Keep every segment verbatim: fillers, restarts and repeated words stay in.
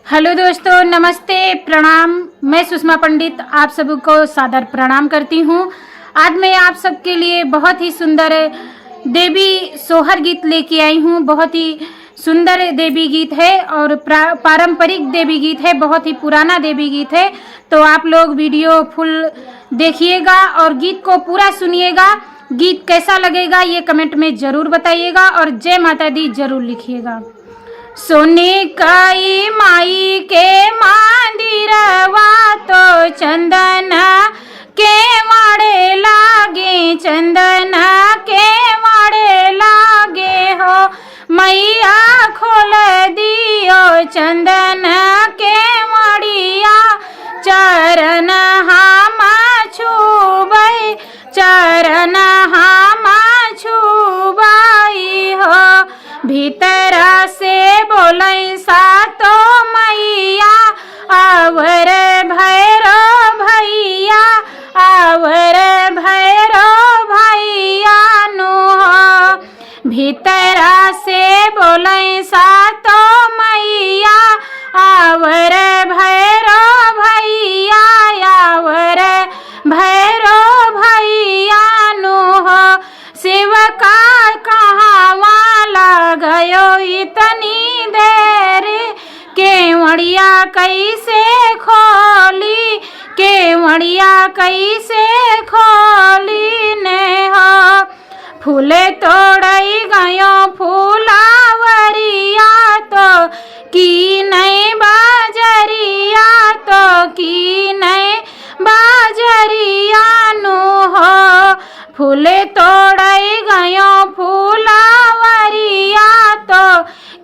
हेलो दोस्तों, नमस्ते, प्रणाम। मैं सुषमा पंडित आप सबको सादर प्रणाम करती हूँ। आज मैं आप सबके लिए बहुत ही सुंदर देवी सोहर गीत लेके आई हूँ। बहुत ही सुंदर देवी गीत है और प्रा-, पारंपरिक देवी गीत है, बहुत ही पुराना देवी गीत है। तो आप लोग वीडियो फुल देखिएगा और गीत को पूरा सुनिएगा। गीत कैसा लगेगा ये कमेंट में जरूर बताइएगा और जय माता दी जरूर लिखिएगा। सोने कई माई के मंदिरवा तो चंदन के वाड़े लागे, चंदन के वाड़े लागे हो। मैया खोल दियो चंदन के वाड़िया, चरण हम छूबै, चरण हम छूबै हो। भीतरा से बोलै सातो मैया, आवर भैरो भैया, आवर भैरो भैया नु हो। भीतरा से बोलै सातो मैया, आवर भैरो भैया, आवर भैरो भैया नु हो। सेवका कहवा लगयो इतनी देर, केवड़िया कैसे खोली, केवड़िया कैसे खोली ने हो। फूल तोड़ै गयो फुलवरिया तो कीनै बजरिया, तो कीनै बजरिया नु हो। फूल तोड़ै गयो फुलवरिया तो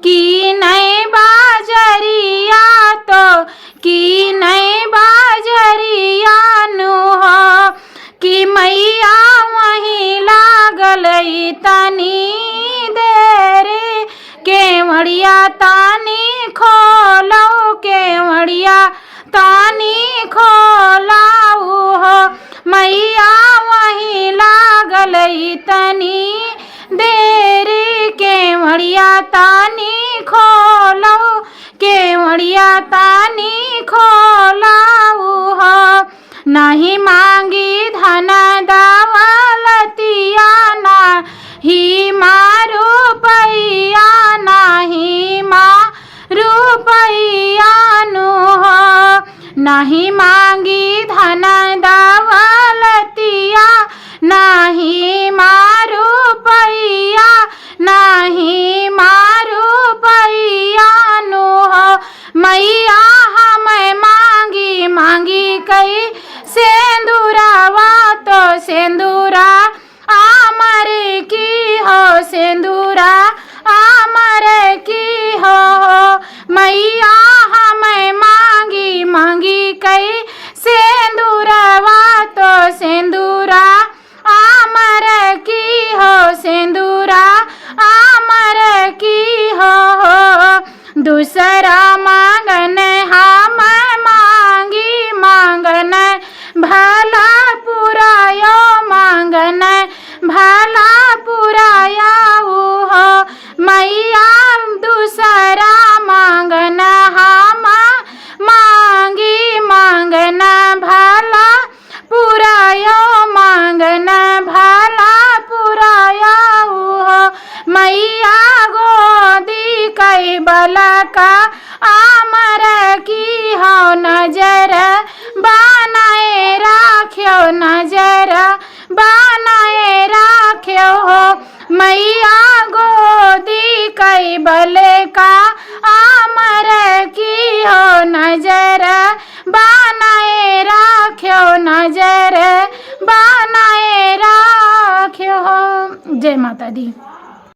कीनै बजरिया, तो कीनै बजरिया नु हो। कि मैया वहीं लागल इतनी देर, केवड़िया तानी खोलो, केवड़िया तानी खोलाऊ हो। मैया वहीं लागल इतनी देर, केवड़िया तानी खोलो, केवड़िया तानी खोलाऊ हो। नाहीं मांगी धन दौलतिया, नाहीं माँ रुपया, नाहीं माँ रुपया नु हो। नाहीं मांगी धन दौलतिया, नाहीं माँ रुपया, नाहीं माँ रुपया नु हो। मैया हम मांगी, मांगी कई सेंदुरवा तो सेंदुरा आमर की हो, सेंदुरा आमर की हो। मैया हम मांगी, मांगी कई सेंदुरवा तो सेंदुरा आमर की हो, सेंदुरा आमर की हो। दूसरा मांगन हम मांगी, मांगन भला पुरायो, मांगन भला पुरायो हो। मैया दूसरा मांगन हम मांगी, मांगन भला पुरायो, मांगन भला पुरायो हो। मैया गोदी कई बलका आमर की हो, नजर बनाए राख्यो, नजर बनाए राख्यो हो। मैया गोदी कई बलका आमर की हो, नजर बनाए राख्यो, नजर बनाए राख्यो हो। जय माता दी।